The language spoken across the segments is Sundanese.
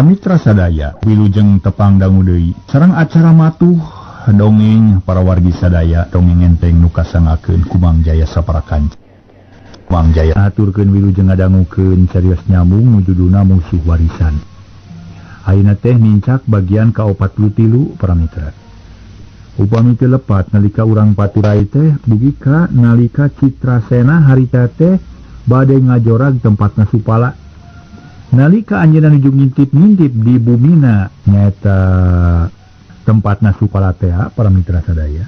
Para mitra sadaya wilujeng tepang dangu deui sareng acara matuh dongeng para wargi sadaya dongeng enteng nu kasangakeun ku Mang Jaya saparakanca. Mang Jaya aturkeun wilujeng ngadangukeun carios nyambung nu judulna Musuh Warisan. Ayeuna teh nincak bagian ka-43 para mitra. Upami teu lepat nalika urang paturai teh dugi ka nalika Citrasena harita teh bade ngajorag tempatna Supala. Nalika anjeunna nuju ngintip-ngintip di bumina nyaeta tempatna Supala teh para mitra sadaya.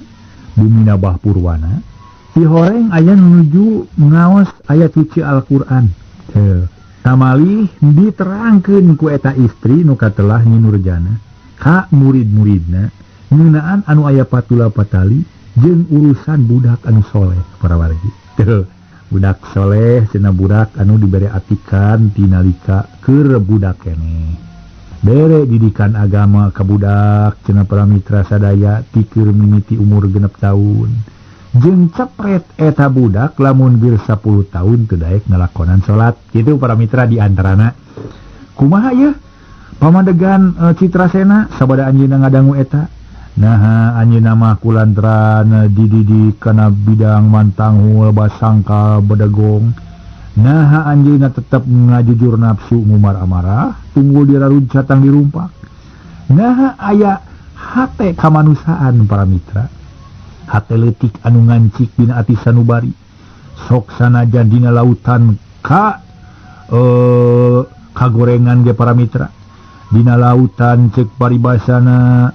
Bumina Bah Purwana dihoreng aya nuju ngaos ayat suci Al-Qur'an. Teu tamalih diterangkeun ku eta istri nu katelah Nyi Nurjana ka murid-muridna ngeunaan anu aya patula patali jeung urusan budak anu soleh para wargi. Teu budak soleh cenah budak anu dibere atikan tinalika keur budak keneh. Bere didikan agama ka budak cenah para mitra sadaya ti keur mimiti umur 6 tahun. Jeung cepret eta budak lamun bir 10 tahun teu daek ngalakonan salat. Kitu para mitra di antarana. Kumaha yeuh? Pamadegan Citrasena sabada anjeunna ngadangu eta. Naha anjeunna mah kulantaran dididik kana bidang mantanghul basangkal bedegong. Naha anjeunna tetep ngajujur nafsu ngumar amarah tunggul diraruncat tang dirumpak. Naha aya hate kamanusiaan para mitra. Hate leutik anu ngancik dina ati sanubari. Sok sanajan dina lautan ka kagorengan ge para mitra. Dina lautan ceuk paribasana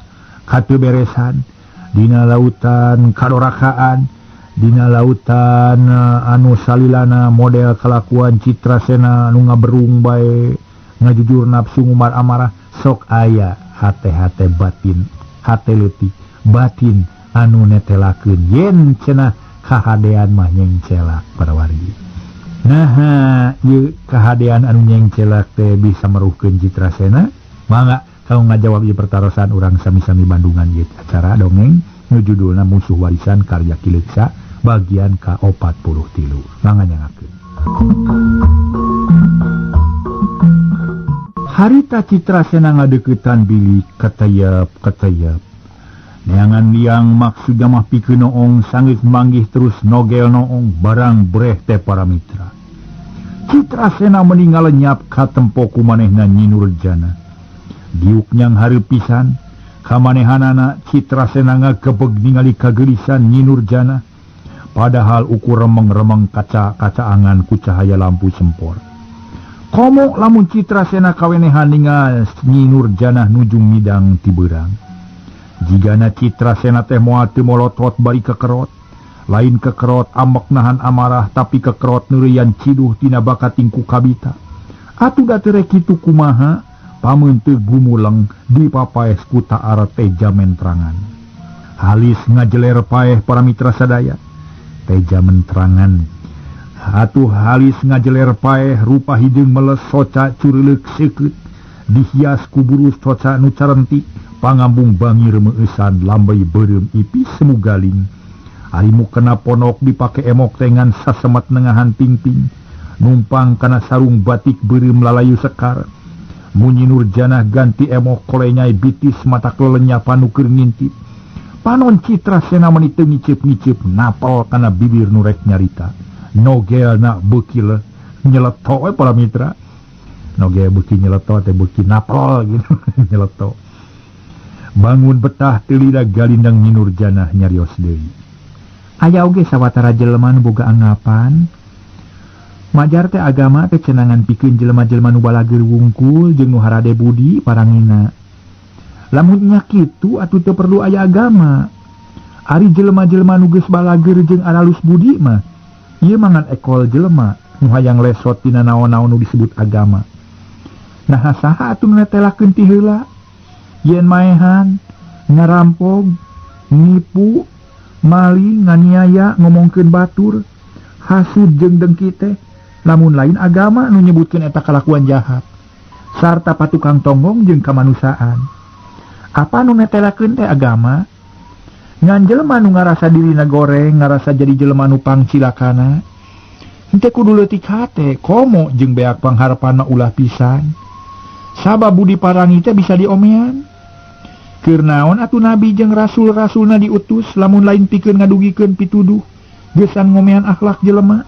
kateberesan, dina lautan kadorakaan, dina lautan anu salilana model kalakuan Citrasena anu ngaberung bae ngajujur nafsu ngumar amarah sok aya hate-hate batin, hate leutik batin anu netelakeun yen cenah kahadean mah nyengcelak para wargi. Naha ieu kahadean anu nyengcelak teh bisa meruhkeun Citrasena? Mangga kalau ngajawab ieu pertarosan urang sami-sami Bandungan ieu acara dongeng nu judulna Musuh Warisan karya Ki Leuksa bagian ka-43. Mangga nyangakeun. Harita Citrasena ngadeuketan bilik katayap-katayap. Neangan liang maksud mah pikeun noong sanggeus manggih terus nogel noong barang breh teh para mitra. Citrasena meninggal lenyap katempo ku manehna Nyi Nurjana. Diuk nyang hareup pisan kamanehanana Citrasena ngagebeg ningali kageulisan Nyi Nurjana. Padahal ukur remeng-remeng kaca-kacaangan ku cahaya lampu sempor. Komo lamun Citrasena kawenehan ningal Nyi Nurjana nuju ngidang ti beurang. Jigana Citrasena teh moal teu molotot bari kekerot. Lain kekerot ambek nahan amarah tapi kekerot neureuyan ciduh tina bakating ku kabita. Atuh da teu rek kitu kumaha pameun teu gumuleng dipapaes ku taar teja mentrangan. Halis ngajeler paeh para mitra sadaya. Teja mentrangan. Atuh halis ngajeler paeh rupa hideung meles soca cureuleuh seukeut. Dihias ku burus soca nu carentik. Pangambung bangir meueusan lambey beureum ipis semu galing. Ari mukena ponok dipake emok tengan sasemet nengahan pingping. Numpang kana sarung batik beureum lalayu sekar. Munyi Nurjanah ganti emok kolenyai bitis mata kelenyapan nu keur ngintip. Panon Citrasena meuni teu ngiceup-ngiceup napel kana bibir nu rek nyarita. Nogelna beuki nyeleto we para mitra. Nogel beuki nyeleto teh beuki napel gitu nyeleto. Bangun betah teu lila galindang Nyi Nurjanah nyarios deui. Aya oge sawatara jelema nu boga anggapan majar teh agama teh cenangan pikeun jelema-jelema nu balageur wungkul jeung nu harade budi parangina. Lamun nya kitu atuh teu perlu aya agama. Ari jelema-jelema nu geus balageur jeung aralus budi mah ieu mah ngan ekol jelema nu hayang lesot tina naon-naon nu disebut agama. Nah saha atuh nu netelakeun ti heula? Yen maehan, ngarampog, nipu, maling, nganiaya, ngomongkeun batur, hasud jeung dengki teh lamun lain agama nu nyebutkeun eta kalakuan jahat sarta patukang tonggong jeung kamanusiaan. Apa nu netelakeun teh agama? Ngan jelema nu ngarasa dirina goreng, ngarasa jadi jelema nu pangcilakana. Henteu kudu leutik hate, komo jeung beak pangharepana ulah pisan. Sabab budi parangi teh bisa diomean. Keur naon atuh nabi jeung rasul-rasulna diutus lamun lain pikeun ngadugikeun pituduh geusan ngomean akhlak jelema.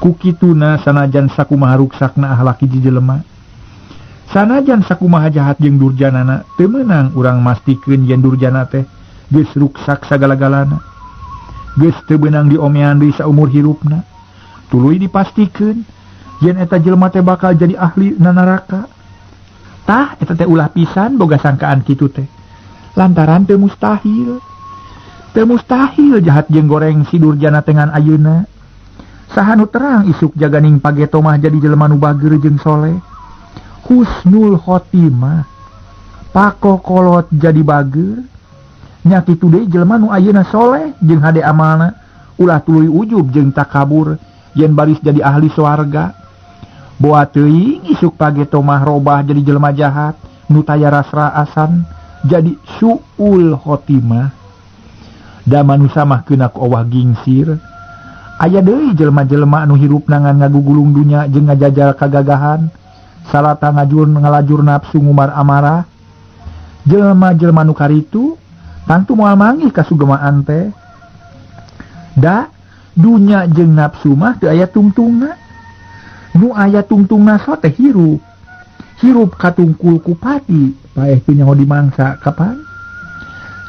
Ku kituna sanajan sakumaha ruksakna akhlak hiji jelema. Sanajan sakumaha jahat jeung durjanana teu meunang urang mastikeun yen durjana teh geus ruksak sagala-galana. Geus teu beunang diomean deui saumur hirupna. Tuluy dipastikeun yen eta jelema teh bakal jadi ahli na neraka. Tah eta teh ulah pisan boga sangkaan kitu teh. Lantaran teu mustahil. Teu mustahil jahat jeung goreng si durjana teh ngan ayeuna. Saha nu terang isuk jaganing pageto mah jadi jelema nu bager jeung soleh. Husnul khotimah. Pakokolot jadi bager. Nya kitu deui jelema nu ayeuna soleh jeung hade amalna ulah tuluy ujub jeung takabur yen baris jadi ahli swarga. Boa teuing isuk pageto mah robah jadi jelema jahat nu taya rasraasan jadi suul khotimah. Da manusa mah keuna ku owah gingsir. Aya deui jelema-jelema anu hirupna ngan ngagugulung dunya jeung ngajajal kagagahan salata ngajur ngalajur nafsu ngumar amarah. Jelema-jelema nu karitu tangtu moal manggih kasugemaan teh. Da dunya jeung nafsu mah teu aya tungtungna. Nu aya tungtungna so teh hirup. Hirup katungkul ku pati, paeh teu nyaho dimangsa kapan?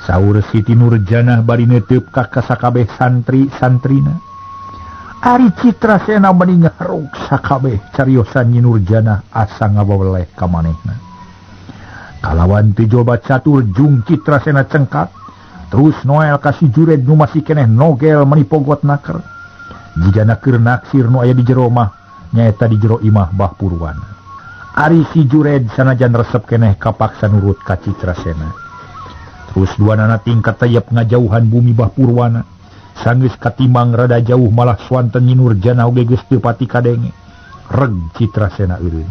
Saur Siti Nurjanah bari neuteup ka sakabeh santri-santrina. Ari Citrasena meni ngaruk sakabeh cariosan Nyi Nurjanah asa ngawaweleh ka manehna. Kalawan teu joba catur jung Citrasena cengkat, terus noel ka si Jured nu masih keneh nogel meni pogot naker. Jigana keur naksir nu aya di jero mah nyaeta di jero imah Bah Purwana. Ari si Jured sanajan resep keneh kapaksa nurut ka Citrasena. Terus duanana tingkat tayep ngajauhan bumi Bah Purwana. Sanggeus katimang rada jauh malah swanten Nyi Nurjanah oge geus teu pati kadenge. Reg Citrasena eureun.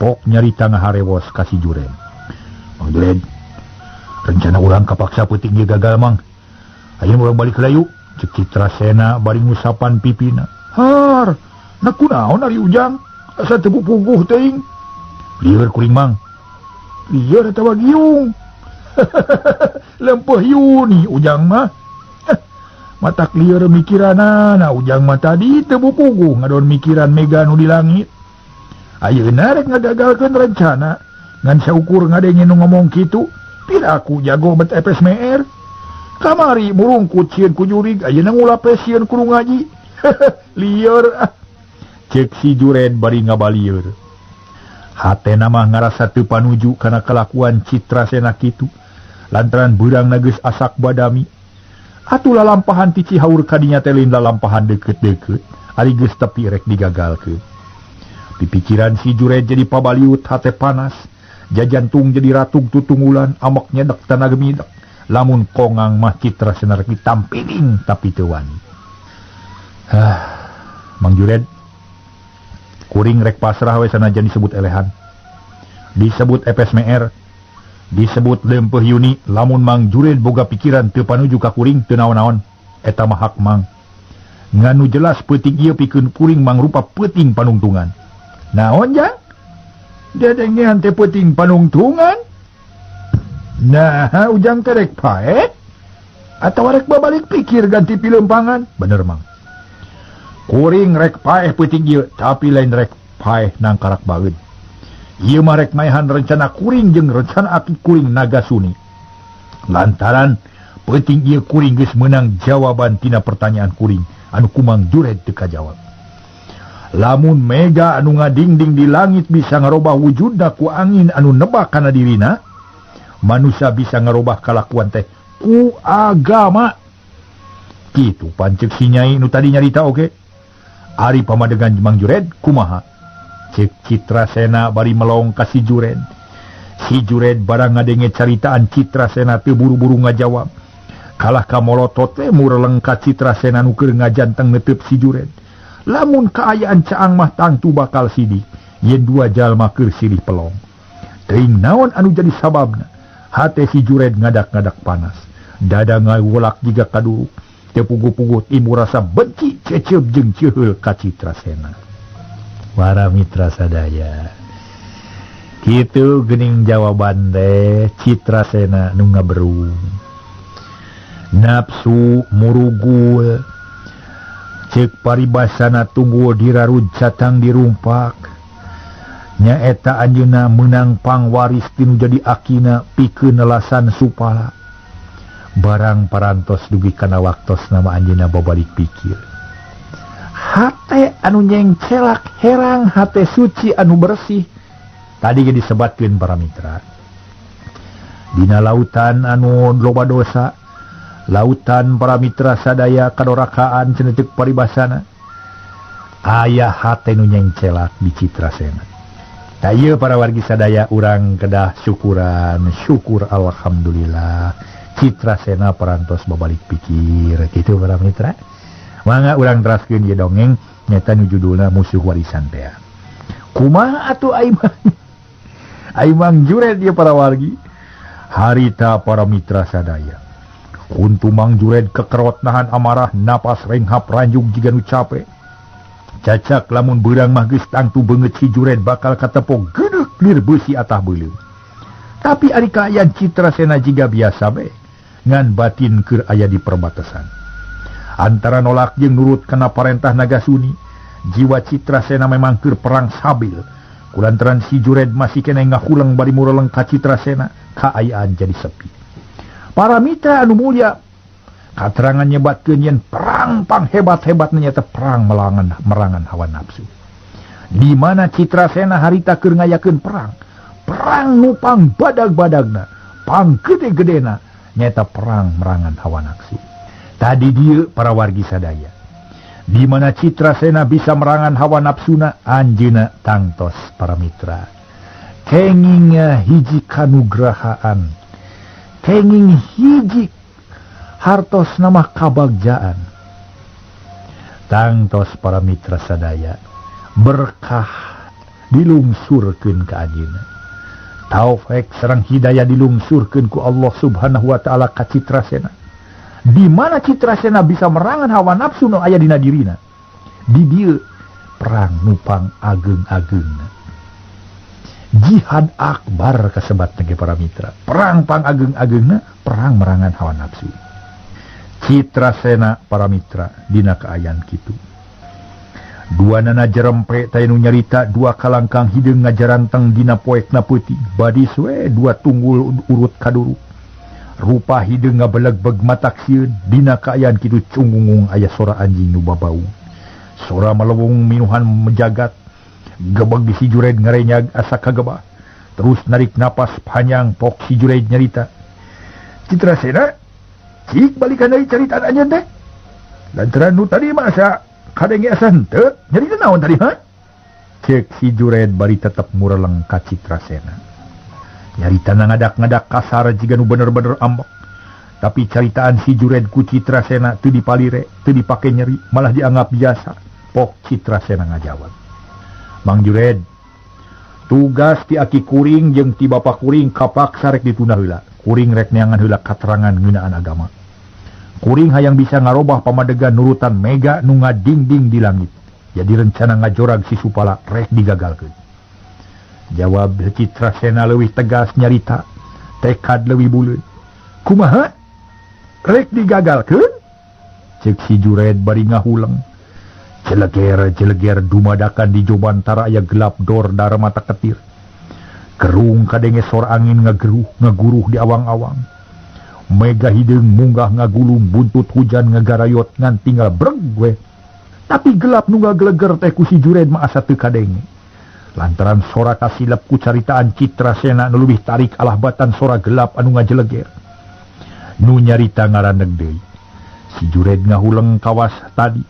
Pok nyarita ngaharewos ka si Jured. Mang Jured, rencana urang kapaksa peuting ieu gagal mang. Ayeuna urang balik heula yuk. Cek Citrasena bari ngusapan pipina. Har, na kunaon ari ujang? Asa teu puguh teuing. Lieur kuring mang. Lieur atawa giung. Lempeuh yuni ujang mah. Matak lieur mikiranana ujang mah tadi teu puguh ngadon mikiran mega nu di langit. Ayeuna rek ngagagalkeun rencana ngan saukur ngadenge nu ngomong kitu, piraku jago bet epes meer. Kamari murungkut sieun ku jurig, ayeuna ngulapes sieun ku nu ngaji. Lieur ah. Cek si Jured bari ngabalieur. Hatena mah ngarasa teu panuju kana kalakuan Citrasena kitu. Lantaran beurangna geus asak badami. Atuh lalampahan ti Cihaur kadinya teh lain lalampahan deukeut-deukeut, ari geus tepi rek digagalkeun. Pipikiran si Jured jadi pabaliut, hate panas, jajantung jadi ratug tutunggulan, amok nyedek tanaga midek. Lamun kongang mah Citrasena rek ditampiling tapi teu wani. Hah, Mang Jured, kuring rek pasrah we sanajan disebut elehan. Disebut epes meer, disebut lempeuh yuni, lamun Mang Jured boga pikiran teu panuju ka kuring teu naon-naon, eta mah hak Mang. Ngan nu jelas peuting ieu pikeun kuring mangrupa peuting panungtungan. Naon jang? Dedengean teh peuting panungtungan? Nah, ujang teh rek paeh atawa rek babalik pikir ganti pilempangan? Bener Mang. Kuring rek paeh peuting ieu, tapi lain rek paeh nangkarak baeud. Ieu mah rek maehan rencana kuring jeung rencana aki kuring Nagasuni. Lantaran peuting ieu kuring geus meunang jawaban tina pertanyaan kuring anu ku Mang Jured teu kajawab. Lamun mega anu ngadingding di langit bisa ngarobah wujudna ku angin anu nebak kana dirina, manusia bisa ngarobah kalakuan teh ku agama. Kitu pancek si Nyai nu tadi nyarita oge. Ari pamadegan Mang Jured kumaha? Cek Citrasena bari melong ka si Jured. Si Jured barang ngadenge caritaan Citrasena teu buru-buru ngajawab. Kalah ka molotot teh mureleng ka Citrasena nu keur ngajanteng neuteub si Jured. Lamun kaayaan caang mah tangtu bakal sidih yen dua jalma keur silih pelong. Teuing naon anu jadi sababna? Hate si Jured ngadak-ngadak panas. Dada ngawolak jiga kaduruk. Teu puguh-puguh timbul rasa benci cecep jeung ceuheul ka Citrasena. Para mitra sadaya, Kitu geuning jawaban teh Citrasena nu ngaberung. Nafsu murugul cek paribasana tunggul dirarud catang dirumpak. Nyaeta anjeunna meunang pangwaris tinu jadi akina pikeun nelasan supala. Barang parantos dugi kana waktos nama anjeunna babalik pikir. Hate anu nyengcelak herang, hate suci anu bersih. Tadi ge disebatkeun para mitra. Dina lautan anu loba dosa, lautan para mitra sadaya kadorakaan cenah ceuk paribasana. Aya hate nu nyengcelak di Citrasena. Tah ieu para wargi sadaya urang kedah syukuran, syukur alhamdulillah. Citrasena parantos babalik pikir kitu para mitra. Mangga urang teraskeun ieu dongeng nyata nu judulna Musuh Warisan teh. Kumaha atuh Aimang? Aimang Jured ieu para wargi. Harita para mitra sadaya. Kuntu Mang Jured kekerot nahan amarah, napas renghap ranjug jiga nu cape. Cacak lamun beurang mah geus tangtu beungeut si Jured bakal katepo geudeuh lir beusi atah beuleum. Tapi ari kaayaan Citrasena jiga biasa be, ngan batin keur aya di perbatasan. Antara nolak jeung nurut kana parentah Nagasuni, jiwa Citrasena memang keur perang sabil. Kulantaran si Jured masih keneh ngahuleng bari mureleng ka Citrasena, kaayaan jadi sepi. Para mitra anu mulia, katerangan nyebatkeun yen perang pang hebat-hebatna nyaeta perang merangan hawa nafsu. Di mana Citrasena harita keur ngayakeun perang, perang nu pang badag-badagna, pang gede-gedena nyaeta perang merangan hawa nafsu. Tadi dieu para wargi sadaya, di mana Citrasena bisa merangan hawa nafsuna, anjeunna tangtos para mitra. Kenging hiji kanugrahaan, kenging hiji hartos nama kabagjaan. Tangtos para mitra sadaya berkah dilungsurkeun ka anjeunna. Taufik sareng hidayah dilungsurkeun ku Allah Subhanahu wa taala ka Citrasena. Di mana Citrasena bisa merangan hawa nafsu nu aya dina dirina. Di dieu perang nupang ageung-ageungna. Jihad akbar kasebatna ge para mitra. Perang pang ageung-ageungna, perang merangan hawa nafsu. Citrasena para mitra dina kaayaan kitu. Dua nana jerempe teh nu nyarita dua kalangkang hideung ngajaranteng dina poekna peuting. Badis we dua tunggul urut kaduru. Rupa hideung ngabeleg-beg matak sieun dina kaayaan kitu cungungung aya sora anjing nu babau. Sora melewung minuhan menjagat. Gebeg di si Jured ngarenyag asa kagebah. Terus narik napas panjang pok si Jured nyarita. Citrasena, cik balikan deui caritaan anjeun teh. Lantaran nu tadi mah asa kadenge asa henteu, nyarita naon tadi ha? Cek si Jured bari tetep mureleng ka Citrasena. Nyarita ngadak-ngadak kasar jiga nu bener-bener ambek. Tapi caritaan si Jured ku Citrasena teu dipalire, teu dipake nyeri, malah dianggap biasa. Pok Citrasena ngajawab. Mang Jured, tugas ti aki kuring jeung ti bapa kuring kapaksa rek ditunda heula. Kuring rek neangan heula katerangan ngeunaan agama. Kuring hayang bisa ngarobah pamadegan nurutan mega nu ngadingding di langit. Jadi rencana ngajorag si Supala rek digagalkeun. Jawab Citrasena leuwih tegas nyarita, tekad leuwih buleud. Kumaha? Rek digagalkeun? Ceuk si Jured bari ngahuleng. Jeleger-jeleger dumadakan di jobantara aya gelap dor darmata ketir. Kerung kadenge sora angin ngageruh ngaguruh di awang-awang. Mega hideung munggah ngagulung buntut hujan ngagarayot ngan tinggal breg we. Tapi gelap nu ngageleger teh ku si Jured mah asa teu kadenge. Lantaran sora kasilep ku caritaan Citrasena nu leuwih tarik alah batan sora gelap anu ngajeleger. Nu nyarita ngaraneg deui. Si Jured ngahuleng kawas tadi.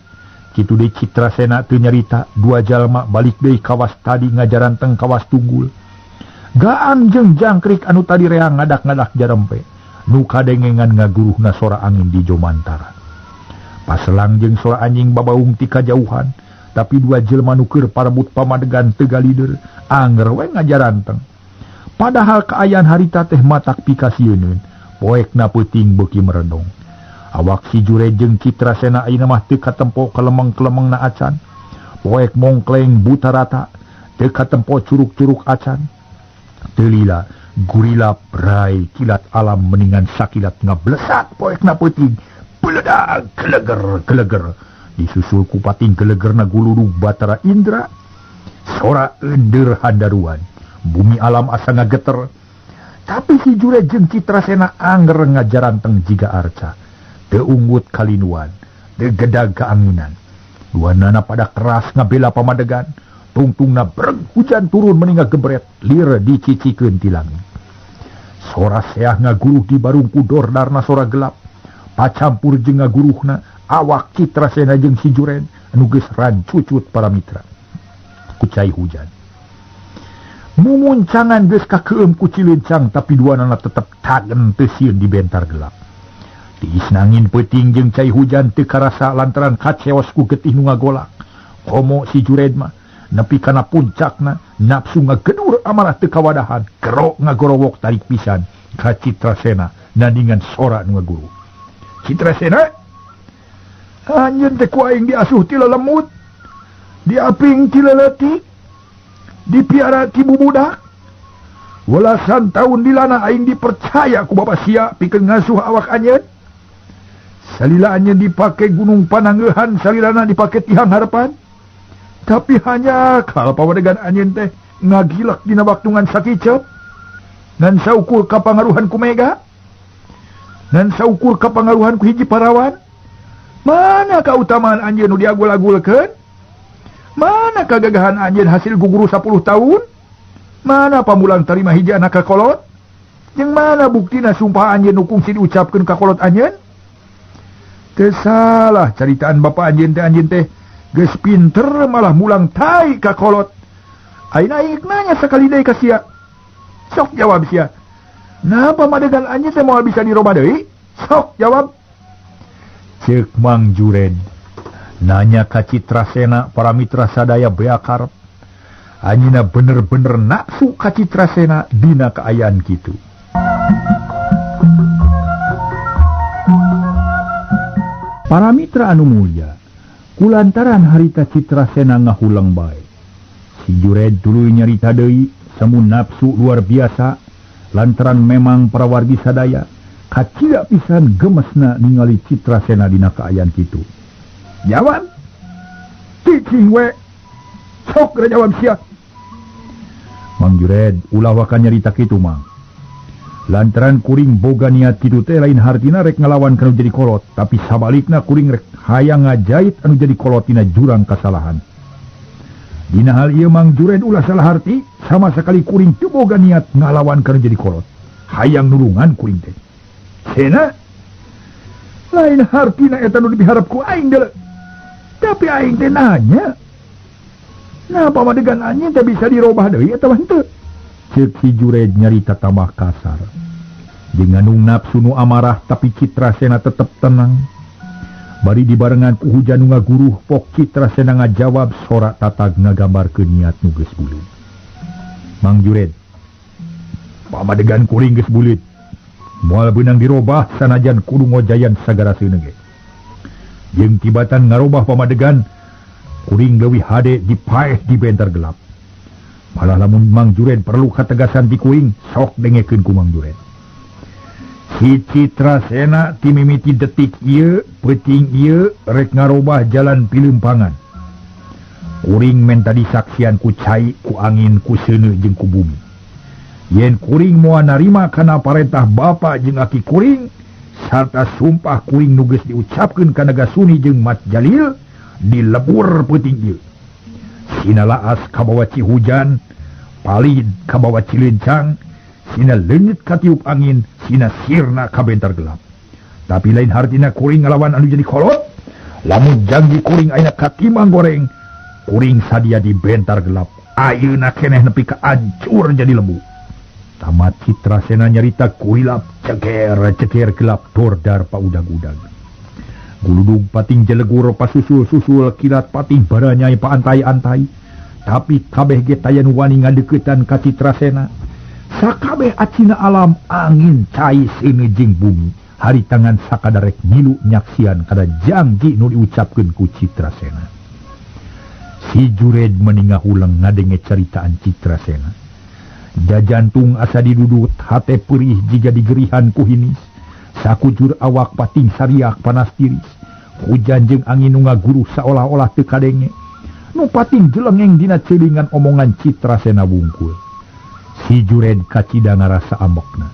Kitu deui Citrasena teu nyarita, dua jalma balik deui kawas tadi ngajaranteng kawas tunggul. Gaang jeung jangkrik anu tadi reang ngadak-ngadak jarempe. Nu kadengengan ngaguruhna sora angin di jomantara. Paselang jeung sora anjing babaung ti kajauhan, tapi dua jelma nu keur parebut pamadegan teu galider, anger we ngajaranteng. Padahal kaayaan harita teh matak pikasieuneun, poekna peuting beuki merenung. Awak si Jured jeung Citrasena ayeuna mah teu katempo kelemeng-kelemengna acan. Poek mongkleng buta rata, teu katempo curuk-curuk acan. Teu lila gurila brai kilat alam meningan sakilat ngablesak poekna peuting beledag geleger geleger disusul ku pating gelegerna guludug Batara Indra sora ender handaruan bumi alam asa ngageter tapi si Jured jeung Citrasena anger ngajaranteng jiga arca teu unggut kalinuan teu gedag kaanginan duanana pada keras ngabela pamadegan tungtungna breg hujan turun meninga gebret lir dicicikeun ti langit. Sora seah ngaguruh di barungku dordarna sora gelap pacampur jeung ngaguruhna awak Citrasena jeung si Juren anu geus rancucut para mitra ku cai hujan. Mumuncangan geus kakeum ku Cilencang tapi duanana tetep tagen teu sieun dibentar gelap. Tiis nangin peuting jeung cai hujan teu karasa lantaran kaceos ku getih nu ngagolak. Komo si Jured mah nepi kana puncakna nafsu ngagedur amarah teu kawadahan kerok ngagorowok tarik pisan ka Citrasena nandingan sora nu ngaguru. Citrasena anjeun teh ku aing diasuh ti lelemut diaping ti leutik dipiara ti bubudak welasan tahun dilana aing dipercaya ku bapa sia pikeun ngasuh awak anjeun. Salila anjeun dipake gunung pananggeuhan salilana dipake tihang harapan. Tapi hanya kalau pawadegan anjeun teh ngagilak dina waktu ngan sakicep ngan saukur kapangaruhan ku mega ngan saukur kapangaruhan ku hiji parawan. Mana kautamaan anjeun nu diagul-agulkeun? Mana kagagahan anjeun hasil guguru 10 tahun? Mana pamulang tarima hiji anak kakolot? Jeung mana buktina sumpah anjeun nu kungsi diucapkeun ka kolot anjeun? Teu salah caritaan bapa anjeun teh geus pinter malah mulang tai ka kolot. Ayeuna aing nanya sakali deui ka sia. Sok jawab sia. Napa madegan anjeun teh moal bisa dirobah deui? Sok jawab. Ceuk Mang Jured nanya ka Citrasena para mitra sadaya bea karep. Anjeunna bener-bener nafsu ka Citrasena dina kaayaan kitu. Para mitra anu mulya, kulantaran harita Citrasena ngahulang bae. Si Jured tuluy nyarita deui semu nafsu luar biasa lantaran memang para wargi sadaya kacida pisan gemesna ningali Citrasena dina kaayaan kitu. Jawab. Cicing we. Sok geura jawab sia. Mang Jured ulah waka nyarita kitu Mang. Lantaran kuring boga niat kitu teh lain hartina rek ngalawan kanu jadi kolot, tapi sabalikna kuring rek hayang ngajait anu jadi kolot tina jurang kasalahan. Dina hal ieu Mang Jured ulah salah harti, sama sekali kuring teu boga niat ngalawan kanu jadi kolot. Hayang nulungan kuring teh. Sena lain hartina eta nu dipiharep ku aing deuleu. Tapi aing teh nanya, napa madegan anjeun teh bisa dirobah deui atawa henteu? Ceuk si Jured nyarita tambah kasar. Jeung ngandung nafsu nu amarah tapi Citrasena tetep tenang. Bari dibarengan ku hujan nu ngaguruh pok Citrasena ngajawab sora tatag ngagambarkeun niat nu geus buleud. Mang Jured, pamadegan kuring geus buleud. Moal beunang dirobah sanajan kudu ngojayan sagara seuneu ge. Jeung tibatan ngarobah pamadegan kuring leuwih hade dipaeh di bentar gelap. Malah lamun Mang Jured perlu kategasan ti kuring, sok dengekeun ku Mang Jured. Si Citrasena timimiti detik ieu, peuting ieu rek ngarobah jalan pileumpangan. Kuring menta disaksian ku cai, ku angin, ku seuneu jeung ku bumi. Yen kuring moal narima kana parentah bapa jeung aki kuring sarta sumpah kuring nu geus diucapkeun ka Nagasuni jeung Mat Jalil dilebur peuting ieu. Sina laas kabawa cihujan, palid kabawa cilencang, sina leungit katiup angin, sina sirna kabentar gelap. Tapi lain hartina kuring ngalawan anu jadi kolot, lamun janji kuring ayeuna katimang goreng, kuring sadia di bentar gelap. Ayeuna keneh nepi ka ancur jadi lembu. Tamat Citrasena nyarita kurilap ceker-ceker gelap tordar paudag-udag. Guludug pating jelegur pasusul-susul kilat pating baranyai paantai-antai. Tapi kabeh ge taya nu wani ngadeuketan ka Citrasena. Sakabeh acina alam angin cai seuneu jeung bumi. Hari tangan sakadarek ngilu nyaksian kada janji nu diucapkeun ku Citrasena. Si Jured meningah ulang ngadenge caritaan Citrasena. Jajantung asa didudut, hate perih jiga digerihan ku hinis. Sakujur awak pating sariak panas tiris. Hujan jeung angin nu ngaguruh saolah-olah teu kadenge. Nu pating jelengeng dina ceulingan omongan Citrasena wungkul. Si Jured kacida ngarasa ambekna.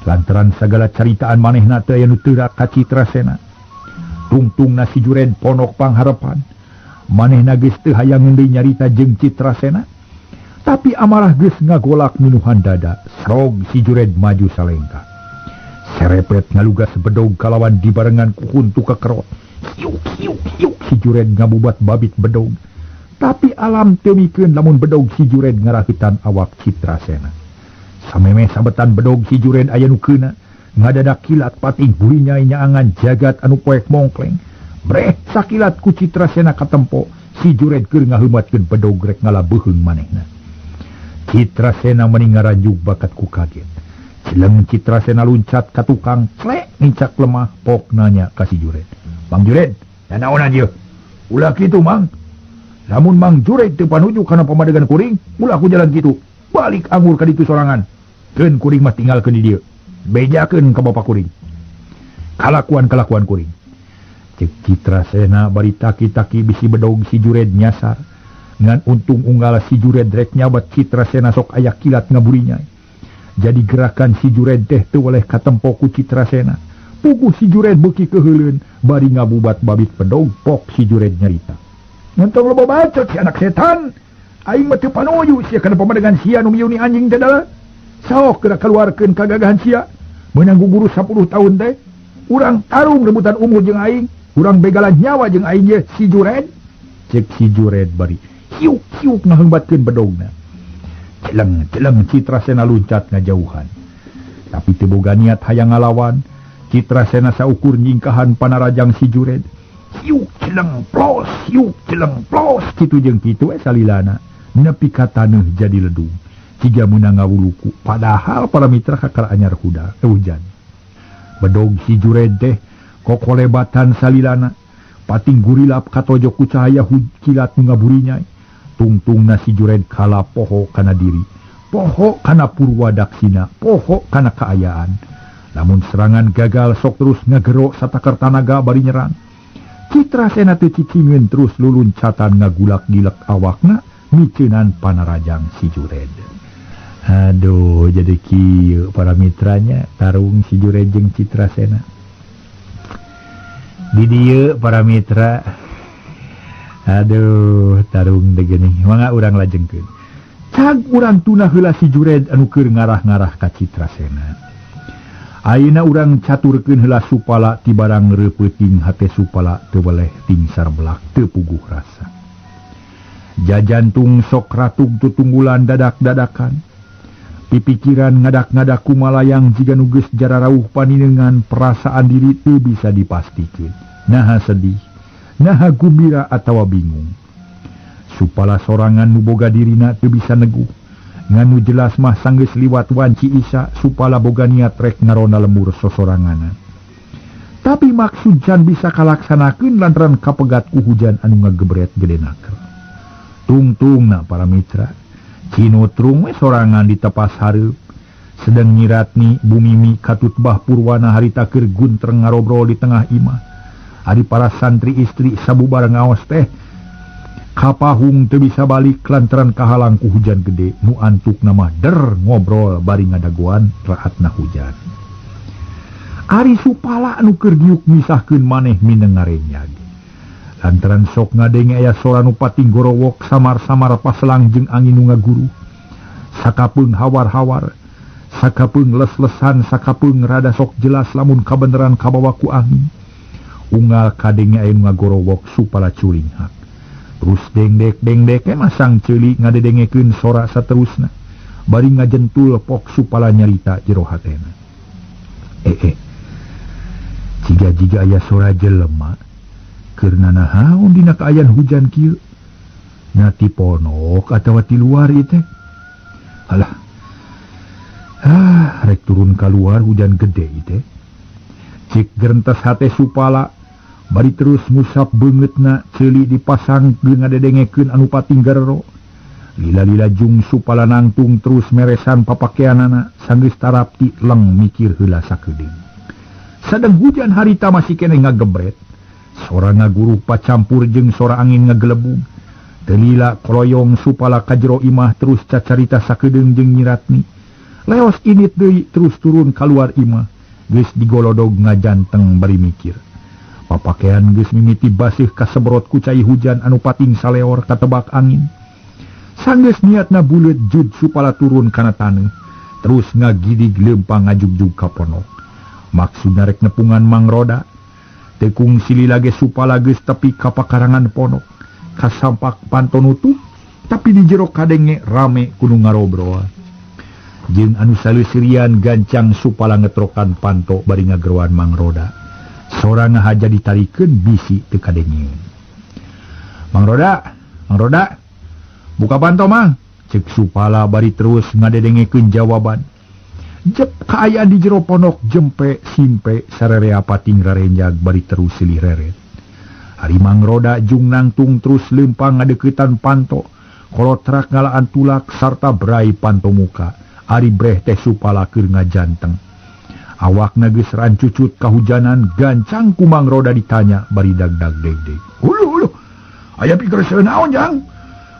Lantaran sagala caritaan manehna teu aya nu teurak ka Citrasena. Tungtungna si Jured ponok pangharepan. Manehna geus teu hayangeun deui nyarita jeung Citrasena. Tapi amarah geus ngagolak minuhan dada. Srog si Jured maju salengkah. Serepet ngalugas bedog kalawan dibarengan ku huntu kekerot. Hiuk hiuk hiuk si Jured ngabubat babit bedog. Tapi alam teu mikeun lamun bedog si Jured ngarahitan awak Citrasena. Samemeh sabetan bedog si Jured aya nu keuna, ngadadak kilat pating burinyai nyaangan jagat anu poek mongkleng. Breh sakilat ku Citrasena katempo, si Jured keur ngaheumatkeun bedog rek ngalabeuheung manehna. Citrasena meni ngaranjug bakat ku kaget. Cileng Citrasena luncat ka tukang, clek nincak lemah pok nanya ka si Jured. Mang Jured, nanaonan ieu? Ulah kitu, Mang. Lamun Mang Jured teu panuju kana pamadegan kuring, ulah ku jalan kitu. Balik anggur ka ditu sorangan. Keun kuring mah tinggalkeun di dieu. Bejakeun ka bapa kuring. Kalakuan-kalakuan kuring. Cek Citrasena bari taki-taki bisi bedog si Jured nyasar. Ngan untung unggal si Jured rek nyabat Citrasena sok aya kilat ngaburinya. Jadi gerakan si Jured teh teu weleh katempo ku Citrasena. Puguh si Jured beuki keuheuleun bari ngabubat babit bedog pok si Jured nyarita. Nentong loba bacot si anak setan. Aing mah teu panuju sia kana pamadegan sia nu miuni anjing teh dalah. Sok geura kaluarkeun kagagahan sia. Meunang guguru 10 tahun teh. Urang tarung rebutan umur jeung aing, urang begalan nyawa jeung aing ye si Jured. Cek si Jured bari hiuk hiuk ngaheungbatkeun bedogna. Celeng celeng Citrasena luncat ngajauhan. Tapi teu boga niat hayang ngalawan. Citrasena saukur nyingkahan panarajang si Jured. Hiuk celeng plos, hiuk celeng plos kitu jeung kitu we salilana. Nepi ka taneuh jadi ledung. Ciga meunang ngawuluku padahal para mitra kakara anyar huda hujan. Bedog si Jured teh kokolebatan salilana. Pating gurilap katojok ku cahaya kilat nu ngaburinyai. Tungtungna si Jured kala poho kana diri, poho kana purwadaksina, poho kana kaayaan. Lamun serangan gagal sok terus ngagero satakar tanaga bari nyerang. Citrasena teu cicingeun terus luluncatan ngagulak-gilek awakna miceunan panarajang si Jured. Aduh, jadi kieu para mitranya tarung si Jured jeung Citrasena. Di dieu para mitra. Aduh, tarung teh geuning. Mangga urang lajengkeun. Cag urang tuna heula si Jured anu keur ngarah-ngarah ka Citrasena. Ayeuna urang caturkeun heula supala ti barang reupeuting hate supala teu weleh tingsar belak teu puguh rasa. Jajantung sok ratug tutunggulan dadak-dadakan. Pipikiran ngadak-ngadak kumalayang jiga nu geus jararauh paninengan perasaan diri teu bisa dipastikeun. Naha sedih, naha gumbira atawa bingung. Supala sorangan nu boga dirina teu bisa neguh. Ngan nu jelas mah sanggeus liwat wanci Isa supala boga niat rek ngarona lemur sosoranganan. Tapi maksud can bisa kalaksanakeun lantaran kapegat ku hujan anu ngagebret gede naker. Tungtungna para mitra, cinutrung we sorangan ditepas hareup. Sedang nyiratni bumimi katutbah purwana harita keur guntreng ngarobrol di tengah imah. Ari para santri istri sabubar ngaos teh kapahung teu bisa balik lantaran kahalang ku hujan gede nu antukna mah der ngobrol bari ngadagoan raatna hujan. Ari supala anu keur diuk misahkeun maneh mineng ngarenyag. Lantaran sok ngadenge aya sora nu pating gorowok samar-samar paselang jeung angin nu ngaguruh. Sakapeung hawar-hawar, sakapeung les-lesan, sakapeung rada sok jelas lamun kabeneran kabawa ku angin. Unggal kadenge aya nu ngagorowok supala culinghak. Terus dengdek-dengdek masang ceuli ngadedengekeun sora saterusna. Bari ngajentul pok supala nyarita jero hatena. Jiga-jiga aya sora jelema keur nanahaon dina kaayaan hujan kieu. Na ti ponok atawa ti luar ieu teh. Alah. Ah, rek turun kaluar hujan gede ieu teh. Cik gerentes hate supala bari terus ngusap beungeutna ceuli dipasang jeung ngadedengekeun anu pating garero. Lila-lila jung Supala nangtung terus meresan papakeanana sanggeus tarapti leng mikir heula sakedeung. Sadeng hujan harita masih keneh ngagebret. Sora ngaguruh pacampur jeung sora angin ngagelebug. Teu lila koloyong Supala ka jero imah terus cacarita sakedeung jeung Nyi Ratni. Leos init deui terus turun kaluar imah. Geus digolodog ngajanteng bari mikir. Papakean geus mimiti baseuh kasebrot ku cai hujan anu pating saleor katebak angin. Sanggeus niatna buleut jud Supala turun kana taneuh, terus ngagidig leumpang ngajugjug ka pondok. Maksudna rek nepungan Mang Roda. Teu kungsi lila ge Supala geus tepi ka pakarangan pondok. Kasampak panto nutup, tapi di jero kadenge rame kudu ngarobroan. Jeung anu saleusirian gancang Supala ngetrokan panto bari ngageroan Mang Roda. Sora ngahaja ditarikeun bisi teu kadenge. Mang Roda, Mang Roda, buka panto Mang, cek Supala bari terus ngadedengekeun jawaban. Jep kaayaan di jero pondok jempe simpe sarerea pating rarenjag bari terus silih reret. Ari Mang Roda jung nangtung terus leumpang ngadeuketan panto, kolotrak ngalaan tulak sarta brai panto muka. Ari breh teh Supala keur ngajanteng. Awakna geus rancucut kahujanan gancang ku Mang Roda ditanya bari dag-dag deg-deg. Uluh uluh, aya pikerseuh naon jang?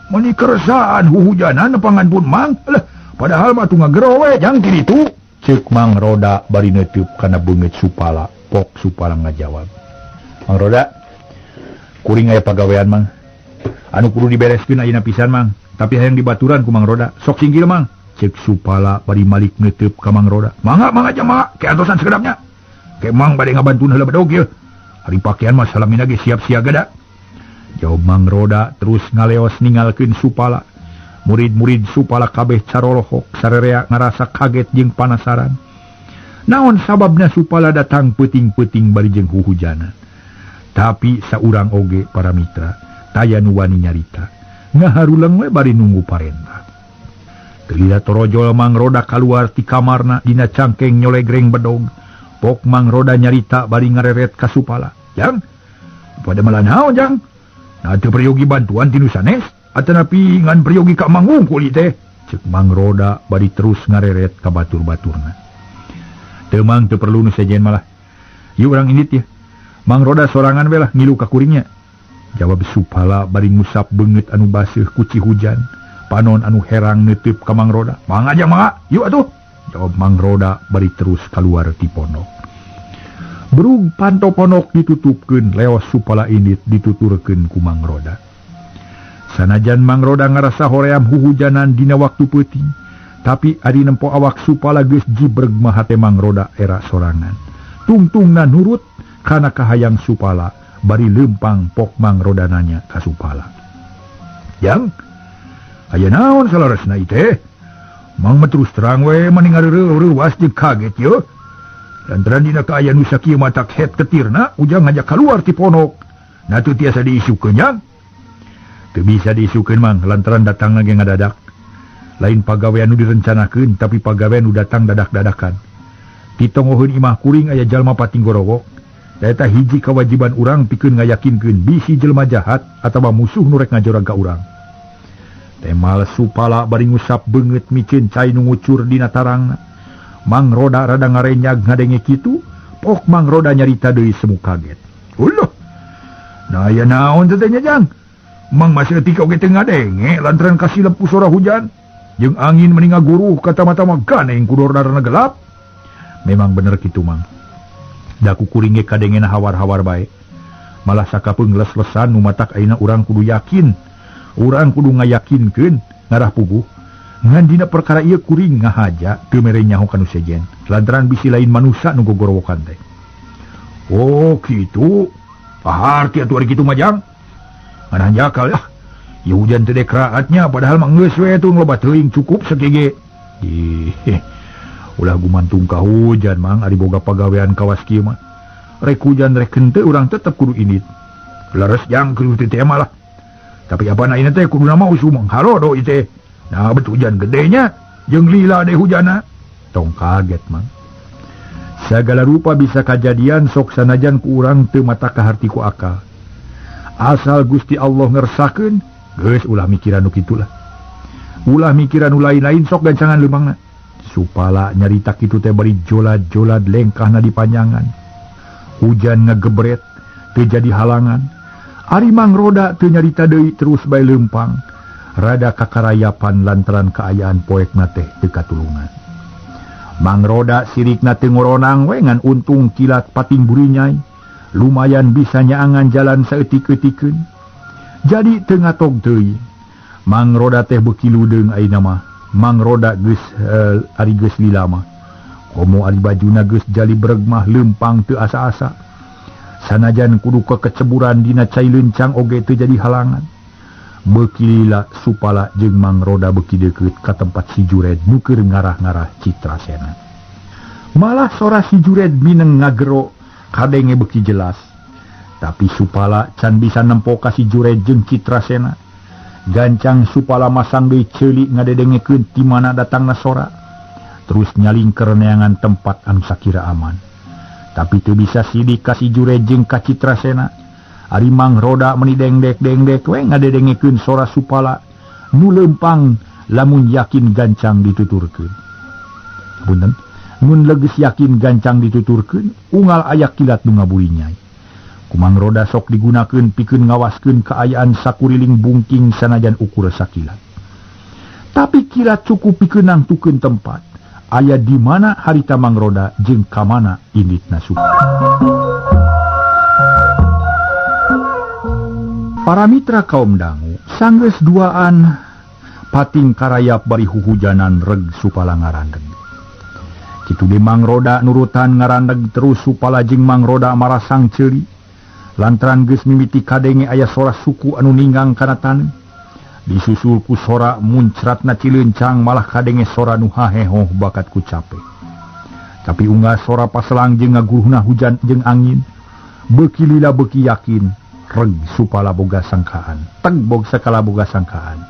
Meni keresaan huhujanan nepangan pun Mang. Alah, padahal mah tuh ngagero we jang ti ditu. Ceuk Mang Roda bari neuteub kana beungeut Supala. Pok Supala ngajawab. Mang Roda, kuring aya pagawean Mang. Anu kudu dibereskeun ayeuna pisan Mang, tapi hayang dibaturan ku Mang Roda. Sok singgil Mang. Ceuk Supala bari malik neuteub ka Mang Roda. Mangga mangga jang mangga, ke antosan sekedapnya. Ke Mang bade ngabantuan heula bedog ieu. Ari pakean mah salamina ge siap siaga da. Jawab Mang Roda terus ngaleos ninggalkeun Supala. Murid-murid Supala kabeh carolohok sarerea ngarasa kaget jeung panasaran. Naon sababna Supala datang peuting-peuting bari jeung huhujanan. Tapi saurang oge para mitra taya nu wani nyarita. Ngaharuleng we bari nunggu parentah. Teu lila torojol Mang Roda kaluar ti kamarna dina cangkeng nyolegreng bedog. Pok Mang Roda nyarita bari ngareret ka Supala. Jang, pada malah naon jang? Nah teu peryogi bantuan ti nu sanes atanapi ngan peryogi ka Mang wungkul ieu teh. Ceuk Mang Roda bari terus ngareret ka batur-baturna. Teu Mang teu perlu nu sejen malah. Ieu urang indit ye. Mang Roda sorangan we lah ngilu ka kuringnya. Jawab Supala bari ngusap beungeut anu baseuh ku ci hujan. Panon anu herang neuteub ka Mang Roda. Mangga jang mangga, yuk atuh. Jawab Mang Roda bari terus kaluar ti pondok. Berug panto pondok ditutupkeun leos Supala indit dituturkeun ku Mang Roda. Sanajan Mang Roda ngarasa hoream huhujanan dina waktu peuting, tapi ari nempo awak Supala geus jibreg mah hate Mang Roda era sorangan. Tungtungna nurut kana kahayang Supala bari leumpang pok Mang Roda nanya ka Supala. Jang, aya naon salaresna ieu teh? Mang mah terus terang we mani ngareureureuwas jeung kaget yeuh. Lantaran dina kaayaan nu sakieu matak het ketirna ujang ngajak kaluar ti pondok. Nah teu tiasa diisukeun jang. Teu bisa diisukeun Mang lantaran datangna ge ngadadak. Lain pagawean nu direncanakeun tapi pagawean nu datang dadak-dadakan. Ti tongoheun imah kuring aya jalma pating gorowok. Eta hiji kewajiban urang pikeun ngayakinkeun bisi jelema jahat atawa musuh nu rek ngajorag ka urang. Temal Supala bari ngusap beungeut miceun cai nu ngucur dina tarangna. Mang Roda rada ngarenyag ngadenge kitu, pok Mang Roda nyarita deui semu kaget. Uluh. Nah aya naon teh nya jang? Mang masih etik oge teu ngadenge lantaran kasilep ku sora hujan. Jeung angin meni ngaguruh kata-mata mah ganeng ku dordarna gelap. Memang bener kitu Mang. Da ku kuring ge kadengena hawar-hawar bae. Malah sakapeung les-lesan nu matak ayeuna urang kudu yakin. Urang kudu ngayakinkeun ngarah puguh. Ngan dina perkara ieu kuring ngahaja teu mere nyaho ka nu sejen. Lantaran bisi lain manusa nu gogorowokan teh. Oh kitu. Paharti atuh ari kitu mah jang. Ngan hanjakal lah. Ya hujan teh dekraatnya padahal mah geus we tuh loba teuing cukup sakege. Ih, ulah gumantung ka hujan Mang ari boga pagawean kawas kieu mah. Rek hujan rek henteu urang tetep kudu indit. Leres jang kudu teu teh mah lah. Tapi apa na ini teh kudu nama usum halodo ieu teh. Nah betul hujan gedenya jeung lila deh hujana. Tong kaget Mang. Sagala rupa bisa kajadian sok sanajan ku urang teu mata kaharti ku akal. Asal Gusti Allah ngersakeun geus ulah mikiran nu kitulah. Ulah mikiran nu lain-lain sok gancangan leumpangna. Supala nyarita kitu teh bari jolad-jolad lengkahna dipanjangan. Hujan ngagebret teu jadi halangan. Ari Mang Roda teu nyarita deui terus bae leumpang. Rada kakarayapan lantaran kaayaan poekna teh teu katulungan. Mang Roda sirikna teu ngoronang we ngan untung kilat pating burinyai. Lumayan bisa nyaangan jalan saeutik-eutikeun. Jadi teu ngatog deui. Mang Roda teh beuki ludeung ayeuna mah. Mang Roda geus ari geus lila mah. Komo ari bajuna geus jali breg mah leumpang teu asa-asa. Sanajan kudu kekeceburan dina cai leuncang oge teu jadi halangan. Beuki lila Supala jeung Mang Roda beuki deukeut ka tempat si Jured nu keur ngarah-ngarah Citrasena. Malah sora si Jured mineng ngagero kadenge beuki jelas. Tapi Supala can bisa nempo ka si Jured jeung Citrasena. Gancang Supala masang deui ceuli ngadedengekeun ti mana datangna sora. Terus nyalingker neangan tempat anu sakira aman. Tapi teu bisa sidik ka si Jured jeung ka Citrasena. Ari Mang Roda meni dengdek-dengdek we ngadedengekeun sora Supala nu leumpang lamun yakin gancang dituturkeun. Punten, mun legeus yakin gancang dituturkeun, unggal aya kilat nu ngaburinyai. Ku Mang Roda sok digunakeun pikeun ngawaskeun kaayaan sakuriling bungking sanajan ukur sakilat. Tapi kilat cukup pikeun nangtukeun tempat. Aya di mana harita Mang Roda jeung ka mana inditna Supala. Para mitra kaum dangu, sanggeus duaan pating karayap bari huhujanan reg Supala ngarandeg. Kitu ge Mang Roda nurutan ngarandeg terus Supala jeung Mang Roda marasang ceuli. Lantaran geus mimiti kadenge aya sora suku anu ninggang kana taneuh. Disusul ku sora muncratna cileuncang malah kadenge sora nu hahehoh bakat ku cape. Tapi unggal sora paselang jeung ngaguruhna hujan jeung angin, beuki lila beuki yakin reg Supala boga sangkaan. Teg bog sakala boga sangkaan.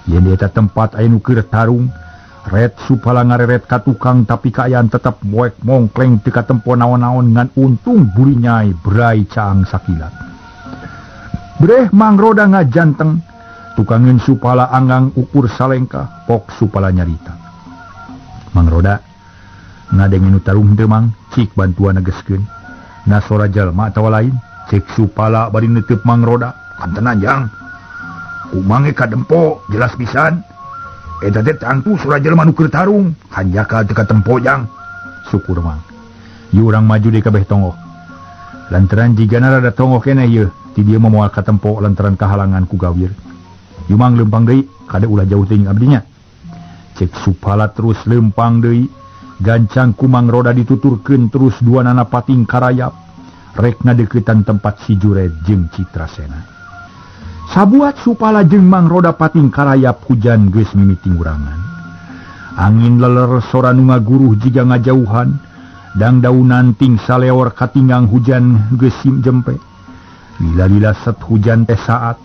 Yen di eta tempat aya nu keur tarung, ret Supala ngareret ka tukang tapi kaayaan tetep moek mongkleng teu katempo naon-naon ngan untung burinyai brai caang sakilat. Breh Mang Roda ngajanteng, tukangeun Supala anggang ukur salengkah, pok Supala nyarita. Mang Roda ngadenge nu tarung teu Mang, cik bantuan negeskeun. Na sora jalma atawa lain, cek Supala bari neuteub Mang Roda, kantenan jang. Kumange kadempo jelas pisan. Eta teh tangtu sora jelema nu keur tarung, hanjakal teu katempo jang. Syukur Mang. Ieu urang maju deui kabeh tonggoh. Lantaran jigana rada tonggoh keneh ieu, ti dieu mah moal katempo lantaran kahalangan ku gawir. Ieu Mang leumpang deui, kade ulah jauh teuing abdinya. Cek Supala terus leumpang deui, gancang ku Mang Roda dituturkeun terus duanana pating karayap. Rek ngadeukeutan tempat si Jured jeung Citrasena. Sabuat Supala jeung Mang Roda pating karayap hujan geus mimiti ngurangan. Angin leler sora nu ngaguruh jiga ngajauhan, dangdaunan ting saleor katinggang hujan geus jempe. Lila-lila set hujan teh saat,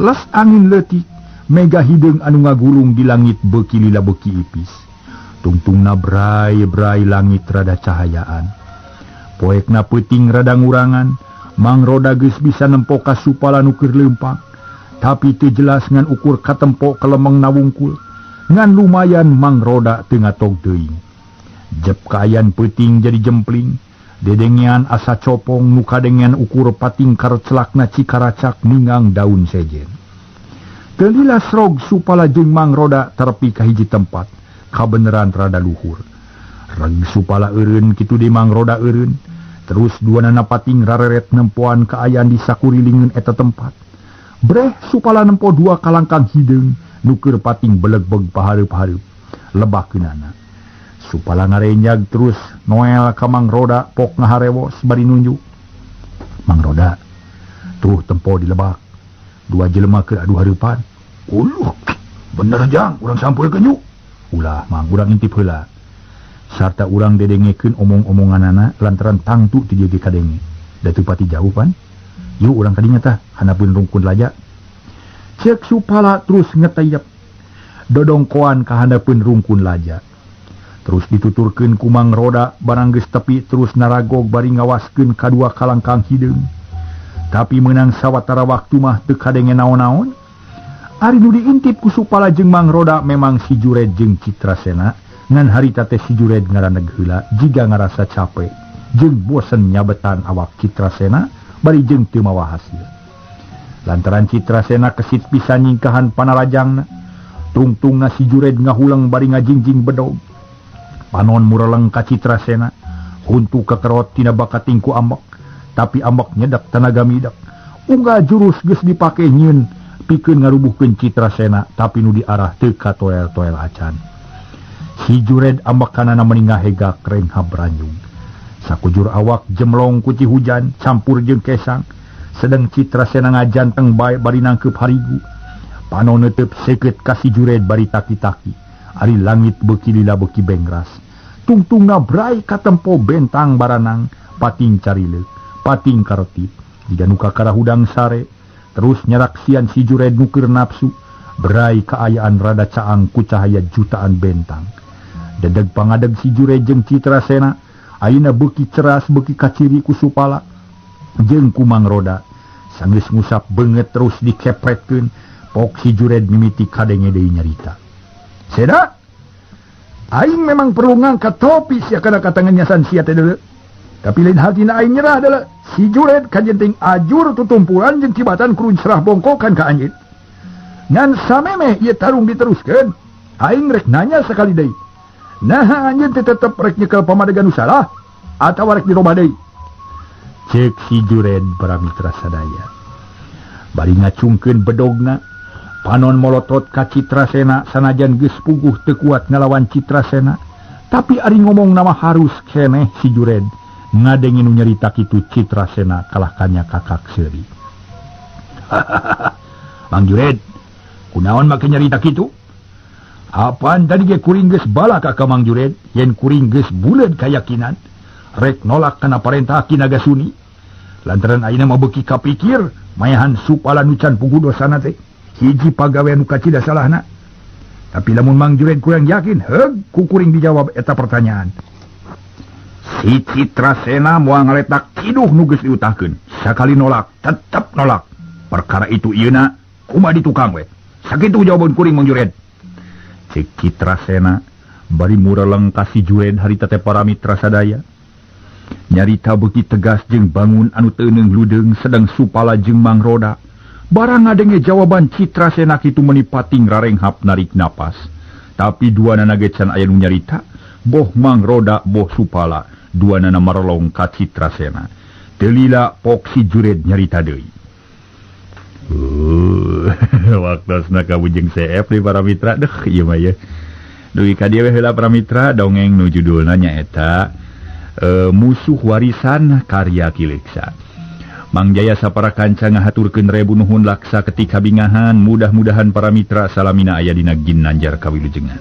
les angin leutik, mega hideung anu ngagulung di langit beuki lila beuki ipis. Tungtungna brai-brai langit rada cahayaan. Poekna peuting rada ngurangan, Mang Roda geus bisa nempo ka Supala nu keur leumpang. Tapi teu jelas ngan ukur katempo kelemeng nawungkul. Ngan lumayan Mang Roda teu ngatog teuing. Jep kaayaan peuting jadi jempling, dedengean asa copong nu kadengean ukur pating karcelakna cikaracak ninggang daun sejen. Teu lila srog Supala jeung Mang Roda terepi ka hiji tempat, kabeneran rada luhur. Reg Supala eureun kitu di Mang Roda eureun. Terus duanana pating rareret nempoan kaayaan di sakurilingeun eta tempat. Breh Supala nempo dua kalangkang hideung nu keur pating belegbeg pahareup-hareup lebakeunana. Supala ngarenjag terus Noel ka Mang Roda pok ngaharewos bari nunjuk. Mang Roda, tuh tempo di lebak. Dua jelema keur adu hareupan. Uluh, bener jang, urang sampurkeun yuk. Ulah Mang, urang intip heula. Sarta urang dedengekeun omong-omonganana lantaran tangtu ti dieu ge kadenge. Da teu pati jauh pan. Yuk urang kadinya tah, hanapun rungkun laja. Cek Supala terus ngetayep. Dodongkoan ka handapeun rungkun laja. Terus dituturkeun ku Mang Roda barang geus tepi terus naragog bari ngawaskeun kadua kalangkang hideung. Tapi meunang sawatara waktu mah teu kadenge naon-naon. Ari nu diintip ku Supala jeung Mang Roda memang si Jured jeung Citrasena ngan harita teh si Jured ngaraneg heula jiga ngarasa capek jeung bosen nyabetan awak Citrasena bari jeung teu mawa hasil. Lantaran Citrasena kesit pisan nyingkahan panarajangna, tungtungna si Jured ngahuleng bari ngajingjing bedog. Panon mureleng ka Citrasena, huntu kekerot tina bakating ku ambek, tapi ambek nyedak tenaga midak. Unggal jurus geus dipake nyieun pikeun ngarubuhkeun Citrasena, tapi nu diarah teu katoel-toel acan. Si Jured ambekanana meni ngahegak renghab ranjung. Sakujur awak jemlong ku cihujan campur jeung kesang, sedang Citrasena ngajanteng bae bari nangkeup harigu. Panon neuteub seukeut ka si Jured bari taki-taki. Ari langit beuki lila beuki bengras. Tungtungna brai katempo bentang baranang, pating carileuk, pating karetip. Jiga nu kakara hudang sare, terus nyaraksian si Jured nu keur nafsu, brai kaayaan rada caang ku cahaya jutaan bentang. Dedeg pangadeg si Jured jeung Citrasena, ayeuna beuki ceras beuki kaciri ku Supala jeung ku Mang Roda. Sanggeus ngusap beungeut terus dikepretkeun, pok si Jured mimiti kadenge deui nyarita. Seda, aing memang perlu ngangkat topi sia kana katangan nyasan sia teh deuleu. Tapi lain hartina aing nyerah deuleu. Si Jured kajenting ajur tutumpuran jeung tibatan kurun serah bongkokan ka anjeun. Ngan samemeh ieu tarung diteruskeun, aing rek nanya sakali deui. Naha anjeun teh tetep rek nyekel pamadegan nu salah atawa rek dirobah deui? Ceuk si Jured para mitra sadaya. Bari ngacungkeun bedogna, panon molotot ka Citrasena sanajan geus puguh teu kuat ngalawan Citrasena, tapi ari ngomong nama harus keneh si Jured. Ngadenge nu nyarita kitu Citrasena kalahkannya kakak seuri. Mang Jured, kunaon make nyarita kitu? Apaan tadi ge kuring geus balaka ka Mang Jured, yen kuring geus buleud kayakinan rek nolak kana parentah Ki Nagasuni. Lantaran ayeuna mah beuki kapikir mayahan Supala nu can puguh dosana teh hiji pagawean nu kacida salahna. Tapi lamun Mang Jured kurang yakin, heug ku kuring dijawab eta pertanyaan. Si Citrasena moal ngaletak kiduh nu geus diutahkeun. Sakali nolak, tetep nolak. Perkara itu ieuna kumaha di tukang we. Sakitu jawaban kuring Mang Jured. Cek Citrasena bari mureleng ka si Jured harita teh para mitra sadaya. Nyarita beuki tegas jeung bangun anu teu euneuh ludeung sedang Supala jeung Mang Roda. Barang ngadenge jawaban Citrasena kitu meuni pating rarenghap narik napas. Tapi duanana ge can aya nu nyarita, boh Mang Roda boh Supala, duanana marelong ka Citrasena. Teu lila pok si Jured nyarita deui. Waktosna kabujeng CF di para mitra deh ieu mah ye. Dugi ka dieu we heula para mitra dongeng nu judulna nyaeta Musuh Warisan karya Ki Leksa. Mang Jaya sapara kanca ngahaturkeun rebu nuhun laksa ketika bingahan, mudah-mudahan para mitra salamina aya dina ginanjar kawilujengan.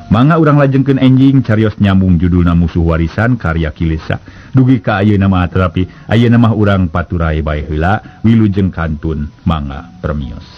Mangga urang lajengkeun enjing carios nyambung judulna Musuh Warisan karya Ki Leksa. Dugi ka ayeuna mah tetapi ayeuna mah urang paturai bae heula wilujeng kantun mangga permios.